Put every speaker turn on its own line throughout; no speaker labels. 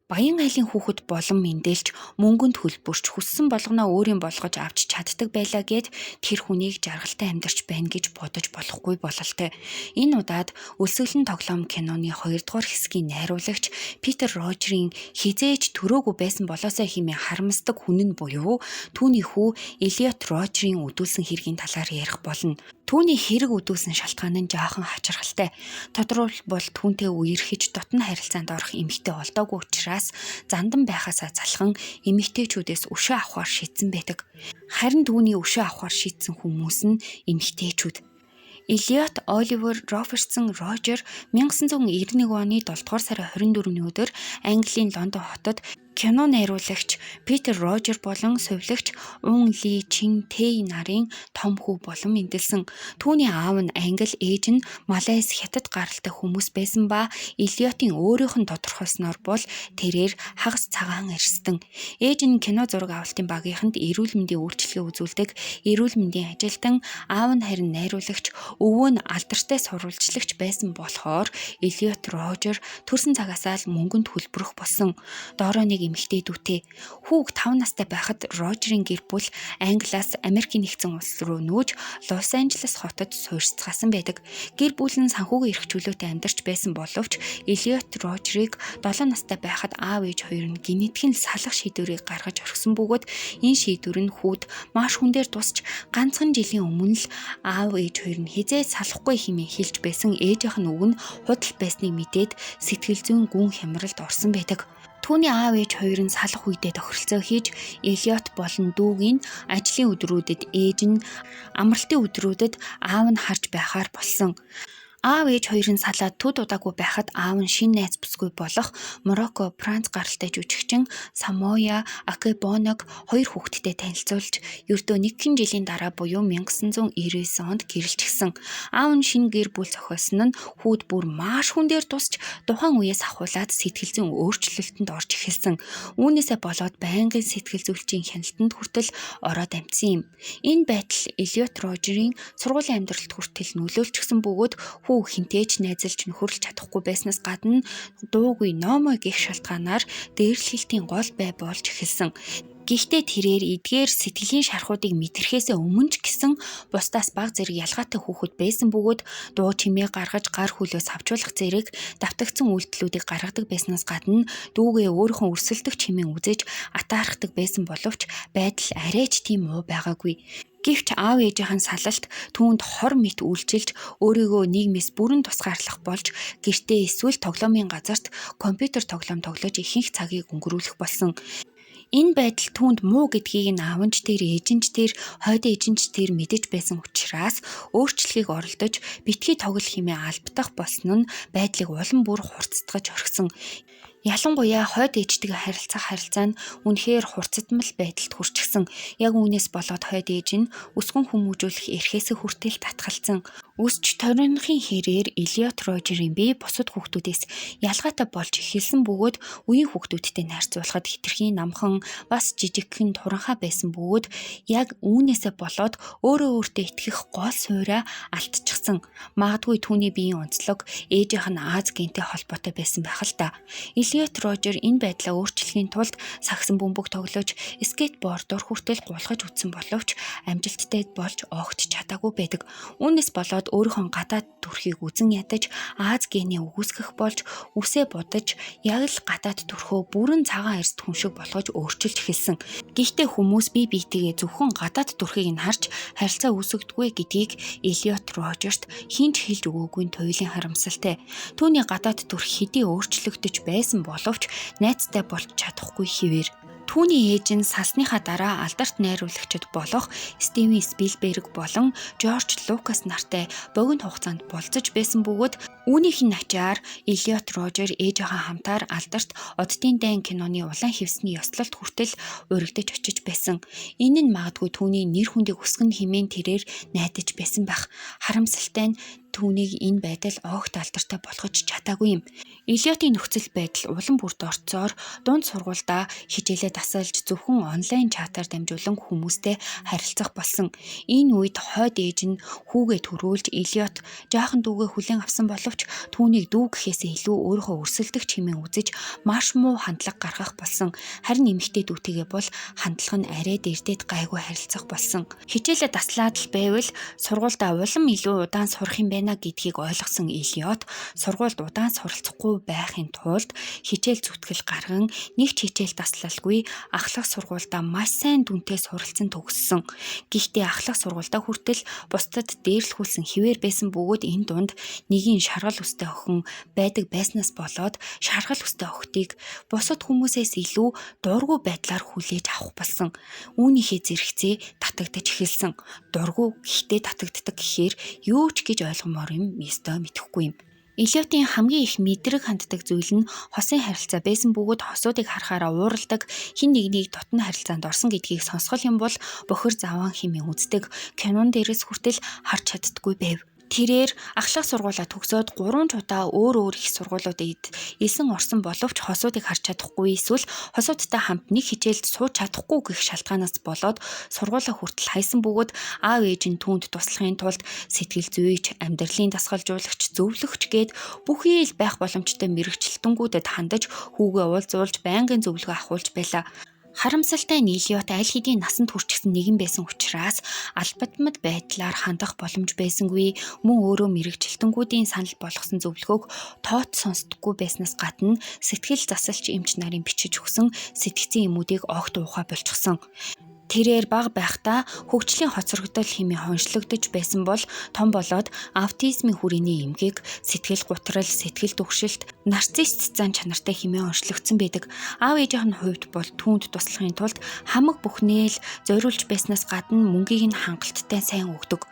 Баян айлын хүүхэд болон мэндэлж, мөнгөнд хөлбөрч, хүссэн болгоноо өөрийн болгож авч чаддаг байлаа гээд тэр хүнийг жаргалтай амьдарч байна гэж бодож болохгүй бололтой. Энэ удаад Өлсгөлөн тоглоом киноны 2 дугаар хэсгийн найруулагч Питер Рожерийн хэзээ ч төрөөгүй байсан болоосой хэмээн харамсдаг хүн нь буюу түүний хүү Элиот Рожерийн үдүүлсэн хэргийн талаар ярих болно. Түүний хэрэг үдүүлсэн шалтгаан нь жаахан хачирхалтай. Тодорхойлбол, түүнтэй үерхэж, дотно харилцаанд орох эмэгтэй олдоогүй учраас зандан байхаасаа залхан эмэгтэйчүүдээс өшөө авахар шийдсэн байдаг. Харин түүний өшөө авахар шийдсэн хүмүүс нь эмэгтэйчүүд. Элиот Оливер Робертсон Рожер 1991 оны 7 дугаар сарын 24-ний өдөр Английн Лондон хотод кино найруулагч Питер Рожер болон сувилагч Ун Ли Чин Тэй нарын том хүү болон мэндэлсэн. Түүний аав нь англи, ээж нь Малайз, хятад гаралтай хүмүүс байсан ба Элиотын өөрийнх нь тодорхойлсноор бол тэрээр хагас цагаан эрстэн. Ээж нь кино зураг авалтын багийнханд эрүүл мэндийн үйлчилгээ үзүүлдэг эрүүл мэндийн ажилтан, аав нь харин найруулагч, өвөө нь алдартай сурвалжлагч байсан болохоор Элиот Рожер төрсэн цагаасаа л мөнгөнд хөлбөрөх болсон. Доороо нэг эмэгтэй дүүтэй. Хүүг 5 настай байхад Рожерийн гэр бүл Англиас Америкийн Нэгдсэн Улс руу нүүж, Лос Анжелес хотод суурьшицгаасан байдаг. Гэр бүл нь санхүүгийн эрх чөлөөтэй амьдарч байсан боловч Элиот Рожерийг 7 настай байхад аав ээж хоёр нь гэнэтхэн салах шийдвэрийг гаргаж орхисон бөгөөд энэ шийдвэр нь хүүд маш хүн дээр тусч, ганцхан жилийн өмнө л аав ээж хоёр нь хэзээ салахгүй хэмээн хэлж байсан ээжийнх нь үг нь худал байсныг мэдээд сэтгэл зүйн гүн хямралд орсон байдаг. Түүний аав ээж хоёр нь салах үедээ тохиролцоо хийж, Элиот болон дүүг нь ажлын өдрүүдэд ээж нь, амралтын өдрүүдэд аав нь харж байхаар болсон. Аав ээж хоёр нь салаад төд удаагүй байхад аав нь шинэ найз бүсгүй болох Морокко, Франц гаралтай жүжигчин Самоя Акебоног хоёр хүүхэдтэй танилцуулж, ердөө нэгэн жилийн дараа буюу 1999 онд гэрлэчихсэн. Аав нь шинэ гэр бүл зохиосон нь хүүд бүр маш хүн дээр тусч, тухайн үеэс ахиулаад сэтгэл зүйн өөрчлөлтөнд орж эхэлсэн. Үүнээсээ болоод байнгын сэтгэл зүйчийн хяналтанд хүртэл ороод амжсан юм. Энэ байдал Элиот Рожерийн сургуулийн амьдралд хүртэл нөлөөлчихсөн бөгөөд хүү хэнтэй ч найзалж, нөхөрлөж чадахгүй байснаас гадна дуугүй номой гэх шалтгаанаар дээрлэхэлтийн гол бай болж эхэлсэн. Гэхдээ тэрээр эдгээр сэтгэлийн шархуудыг мэдрэхээсээ өмнө ч гэсэн бусдаас бага зэрэг ялгаатай хүүхэд байсан бөгөөд дуу чимээ гаргаж, гар хөлөө савжуулах зэрэг давтагдсан үйлдэлүүдийг гаргадаг байснаас гадна дүүгээ өөрийнхөө өрсөлдөгч хэмээн үзэж атаархдаг байсан боловч байдал арай ч тийм муу байгаагүй. Гэвч аав ээжийнх нь салалт түүнд хор мэт үйлчилж, өөрийгөө нийгмээс бүрэн тусгаарлах болж, гэртээ эсвэл тоглоомын газарт компьютер тоглоом тоглож ихэнх цагийг өнгөрүүлэх болсон. Энэ байдал түүнд муу гэдгийг нь аав нь ч тэр, ээж нь ч тэр, хойд ээж нь ч тэр мэдэж байсан учраас өөрчлөхийг оролдож, битгий тоглол хэмээн албадах болсон нь байдлыг улам бүр хурцдгаж орхисон. Ялангуяа хойд ээжтэйгээ харилцах харилцаа нь үнэхээр хурцдмал байдалд хүрчихсэн. Яг үүнээс болоод хойд ээж нь өсгөн хүмүүжүүлэх эрхээсээ хүртэл татгалзсан. Өсч торинохын хэрээр Элиот Рожерийн бие бусад хүүхдүүдээс ялгаатай болж эхэлсэн бөгөөд үеийн хүүхдүүдтэй харьцуулахад хэтэрхий намхан, бас жижигхэн, туранхай байсан бөгөөд яг үүнээсээ болоод өөрөө өөртөө итгэх гол сууриа алдчихсан. Магадгүй түүний биеийн онцлог ээжийнх нь Ази гентэй холбоотой байсан байх л даа. Элиот Рожер энэ байдлаа өөрчлөхийн тулд сагсан бөмбөг тоглож, скейтбордоор хүртэл гулгаж үзсэн боловч амжилттай болж огт чадаагүй байдаг. Үүнээс болоод өөрийнхөө гадаад төрхийг үзэн ядаж, Ази генээ үгүйсгэх болж, үсээ будаж, яг л гадаад төрхөө бүрэн цагаан арьст хүн шиг болгож өөрчилж эхэлсэн. Гэхдээ хүмүүс бие биетэйгээ зөвхөн гадаад төрхийг нь харж харилцаа үүсгэдэггүй гэдгийг Элиот Рожерт хэн ч хэлж өгөөгүй нь туйлын харамсалтай. Түүний гадаад төрх хэдий өөрчлөгдөж байсан боловч найзтай болж чадахгүй хэвээр. Түүний ээж нь салсныхаа дараа алдарт найруулагчид болох Стивен Спилберг болон Жорж Лукас нартай богино хугацаанд болзож байсан бөгөөд үүнийх нь ачаар Элиот Рожер ээжийнхээ хамтаар алдарт Оддын дайн киноны улаан хивсний ёслолд хүртэл урагдаж очиж байсан. Энэ нь магадгүй түүний нэр хүндийг өсгөнө хэмээн тэрээр найдаж байсан байх. Харамсалтай нь Түүнийг энэ байдал огт алдартай болгож чадаагүй юм. Элиотын нөхцөл байдал улам бүр дорцоор дунд сургуульдаа хичээлээ дасалж зөвхөн онлайн чатаар дамжуулан хүмүүстэй харилцах болсон. Энэ үед хойд ээж нь хүүгээ түрүүлж Элиот жаахан дүүгээ хүлээн авсан боловч түүнийг дүү гэхээсээ илүү өөрийнхөө өрсөлдөгч хэмээн үзэж маш муу хандлага гаргах болсон. Харин эмэгтэй дүүтэйгээ бол хандлага нь арай дэрдэд гайгүй харилцах болсон. Хичээлээ даслаад л байвал сургуульдаа улам илүү удаан сурах юм байна гэдгийг ойлгосон Элиот сургуульд удаан суралцахгүй байхын тулд хичээл зүтгэл гарган нэг ч хичээл таслалгүй ахлах сургуульдаа маш сайн дүнтэй суралцсан төгссөн. Гэхдээ ахлах сургуульдаа хүртэл бусдад дээрлэхүүлсэн хэвээр байсан бөгөөд энэ дунд нэгийн шаргал үстэй охин байдаг байснаас болоод шаргал үстэй охидыг бусад хүмүүсээс илүү дургүй байдлаар хүлээж авах болсон. Үүнийхээ зэрэгцээ татагдаж эхэлсэн. Дургүй гэхдээ татагддаг гэхээр юу ч гэж ойлгомоор юм ёстой мэдэхгүй юм. Элиотын хамгийн их мэдрэг ханддаг зүйл нь хосын харилцаа байсан бөгөөд хосуудыг харахаараа ууралдаг, хэн нэгнийг дотно харилцаанд орсон гэдгийг сонсгол юм бол бохир заваан хэмээн үздэг, кинон дээрээс хүртэл харж чаддаггүй байв. Тэрээр ахлах сургуулаа төгсөөд 3 удаа өөр өөр их сургуулиудад элсэн орсон боловч хосуудыг харж чадахгүй эсвэл хосуудтай хамт нэг хичээлд сууж чадахгүй гэх шалтгаанаас болоод сургуулаа хүртэл хайсан бөгөөд аав ээж нь түүнд туслахын тулд сэтгэл зүйч, амьдралын дасгалжуулагч, зөвлөгч гээд бүхий л байх боломжтой мэргэжилтэнгүүдэд хандаж хүүгээ уулзуулж байнгын зөвлөгөө авахулж байлаа. Харамсалтай нь Элиот аль хэдийн насанд хүрчихсэн нэгэн байсан учраас албадмад байдлаар хандах боломж байсангүй. Мөн өөрөө мэргэжилтэнгүүдийн санал болгосон зөвлөгөөг тоот сонсдоггүй байснаас гадна сэтгэл засалч эмч нарын бичиж өгсөн сэтгцийн эмүүдийг огт уухай болчихсон. Тэрээр бага байхдаа хөгжлийн хоцрогдол хэмээн хоншлогдож байсан бол том болоод аутизмын хүрээний эмгэг, сэтгэл гутрал, сэтгэл түгшилт, нарцист зан чанартай хэмээн онцлогдсон байдаг. Аав ээжийнх нь хувьд бол түүнд туслахын тулд хамаг бүхнээ л зориулж байснаас гадна мөнгийг нь хангалттай сайн өгдөг.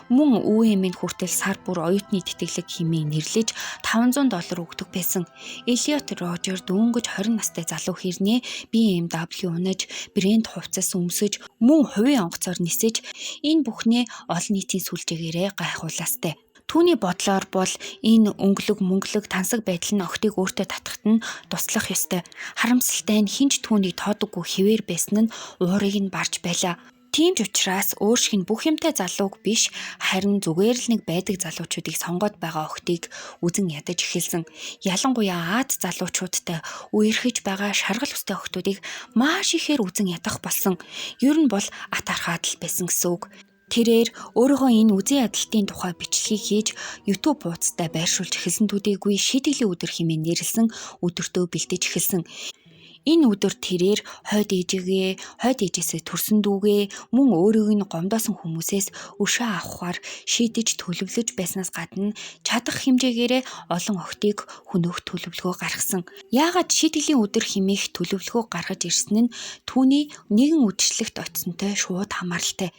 Мөн ҮМ-ийн хүртэл сар бүр оюутны тэтгэлэг хэмээн нэрлэж $500 өгдөг байсан. Элиот Рожер дөнгөж 20 настай залуу хэрнээ BMW унаж, брэнд хувцас өмсөж, мөн хувийн онгоцоор нисэж энэ бүхнээ олон нийтийн сүлжээгээрээ гайхуулаастай. Түүний бодлоор бол энэ өнгөлөг мөнгөлөг тансаг байдал нь охидыг өөртөө татахад нь туслах ёстой. Харамсалтай нь хэн ч түүнийг тоодоггүй хэвээр байсан нь уурыг нь барж байлаа. Тийм ч учраас өөр шиг нь бүх юмтай залууг биш харин зүгээр л нэг байдаг залуучуудыг сонгоод байгаа охидыг үзэн ядаж эхэлсэн. Ялангуяа Аз залуучуудтай үерхэж байгаа шаргал үстэй охидуудыг маш ихээр үзэн ядах болсон. Ер нь бол атаархаад л байсан гэсэн үг. Тэрээр өөрийнхөө энэ үзэн ядалтын тухай бичлэгийг хийж YouTube хуудастай байршуулж эхэлсэн төдийгүй шийтгэлийн өдөр хэмээн нэрлэсэн өдөртөө бэлдэж эхэлсэн. Энэ өдөр тэрээр хойд ээжигээ, хойд ээжээсээ төрсөн дүүгээ, мөн өөрийг нь гомдоосон хүмүүсээс өшөө авахаар шийдэж төлөвлөж байснаас гадна чадах хэмжээгээрээ олон охидыг хөнөөх төлөвлөгөө гаргасан. Яагаад шийтгэлийн өдөр хэмээх төлөвлөгөө гаргаж ирсэн нь түүний нэгэн үдшилтэд очсонтой шууд хамааралтай.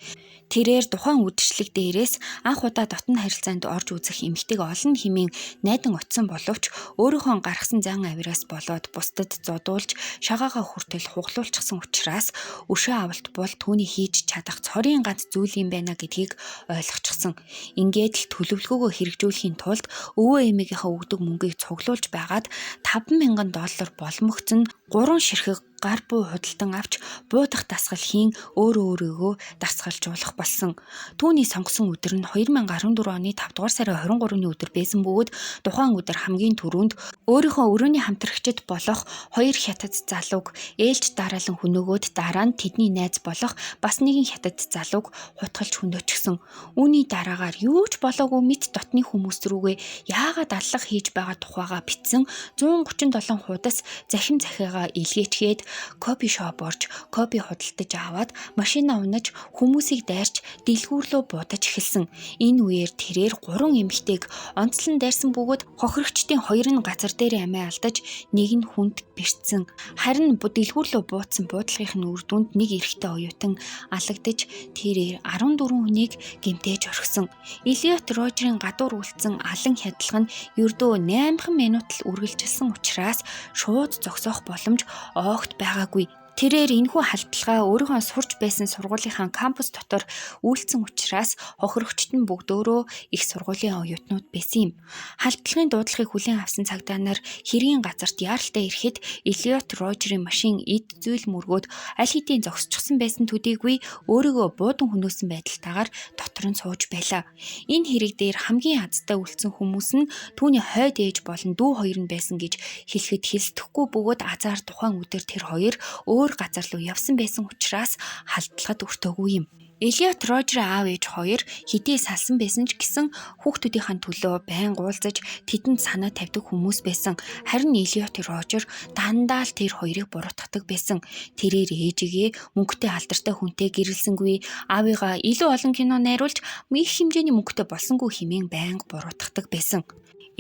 Тэрээр тухайн үдшилэг дээрээс анх удаа дотно харилцаанд орж үзэх эмэгтэйг олно хэмээн найдан очсон боловч өөрийнхөө гаргасан зан авираас болоод бусдад зодуулж шагаагаа хүртэл хугалуулчихсан учраас өшөө авалт бол түүний хийж чадах цорын ганц зүйл юм байна гэдгийг ойлгочихсон. Ингээд л төлөвлөгөөгөө хэрэгжүүлэхийн тулд өвөө эмээгийнхээ өгдөг мөнгийг цуглуулж байгаад $5,000 боломогдсон 3 ширхэг гар буу худалдан авч буудах дасгал хийн өөрөө өөрийгөө дасгалжуулах болсон. Түүний сонгосон өдөр нь 2014 оны 5 дугаар сарын 23-ны өдөр байсан бөгөөд тухайн өдөр хамгийн түрүүнд өөрийнхөө өрөөний хамтрагчид болох хоёр хятад залууг ээлж дараалан хөнөөгөөд дараа нь тэдний найз болох бас нэгэн хятад залууг хутгалж хөнөөчихсөн. Үүний дараагаар юу ч болоогүй мэт дотны хүмүүс рүүгээ яагаад аллах хийж байгаа тухайгаа бичсэн 137 хуудас захим захиагаа илгээчгээд кофе шоп орж кофе худалдаж аваад машинаа унаж хүмүүсийг дайрч дэлгүүр рүү буудаж эхэлсэн. Энэ үеэр тэрээр 3 эмэгтэйг онцлон дайрсан бөгөөд хохирогчдын хоёр нь газар дээр амиа алдаж нэг нь хүнд бэртсэн. Харин дэлгүүр рүү буудсан буудлагын үр дүнд нэг эрэгтэй оюутан алагдаж тэрээр 14 хүнийг гэмтээж орхисон. Элиот Рожерын гадуур үлдсэн алан хядлага нь ердөө 8 минут л үргэлжилсэн учраас шууд зогсоох боломж огт байгаагүй. Тэрээр энэхүү халдлагаа өөрийнхөө сурч байсан сургуулийнхаа кампус дотор үйлдсэн учраас хохирогчид нь бүгдөөрөө их сургуулийн оюутнууд байсан юм. Халдлагын дуудлагыг хүлээн авсан цагдаа нар хэргийн газарт яаралтай ирэхэд Элиот Рожерын машин эд зүйл мөргөөд аль хэдийн зогсчихсон байсан төдийгүй өөрийгөө буудан хөнөөсөн байдалтайгаар дотор нь сууж байлаа. Энэ хэрэг дээр хамгийн азтай үлдсэн хүмүүс нь түүний хойд ээж болон дүү хоёр нь байсан гэж хэлэхэд хэлсдэхгүй бөгөөд азар тухайн өдөр тэр хоёр өөр газар руу явсан байсан учраас халдлагад өртөөгүй юм. Элиот Рожерын аав ээж хоёр хэдий салсан байсан ч гэсэн хүүхдүүдийнхээ төлөө байн уулзаж тэдэнд санаа тавьдаг хүмүүс байсан. Харин Элиот Рожер дандаа л тэр хоёрыг буруутгадаг байсан. Тэрээр ээжигээ мөнгөтэй алдартай хүнтэй гэрлэсэнгүй, аавыгаа илүү олон кино найруулж их хэмжээний мөнгөтэй болсонгүй хэмээн байнга буруутгадаг байсан.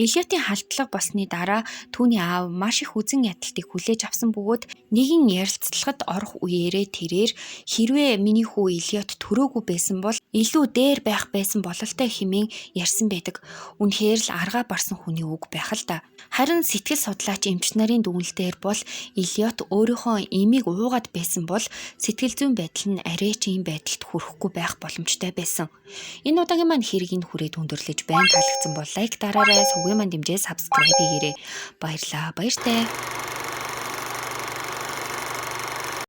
Элиотын халдлага болсны дараа түүний аав маш их үзэн ядалтыг хүлээж авсан бөгөөд нэгэн ярилцлагад орох үеэрээ тэрээр хэрвээ миний хүү Элиот төрөөгүй байсан бол илүү дээр байх байсан бололтой хэмээн ярьсан байдаг. Үнэхээр л аргаа барсан хүний үг байх л да. Харин сэтгэл судлаач эмч нарын дүгнэлтээр бол Элиот өөрийнхөө эмийг уугаад байсан бол сэтгэл зүйн байдал нь арай ч ийм байдалд хүрэхгүй байх боломжтой байсан. Энэ удаагийн маань хэрэг энэ хүрээд өндөрлөж байна. Таалагдсан бол лайк дараарай, сувгийн маань дэмжээ subscribe хийгээрэй. Баярлалаа. Баяртай.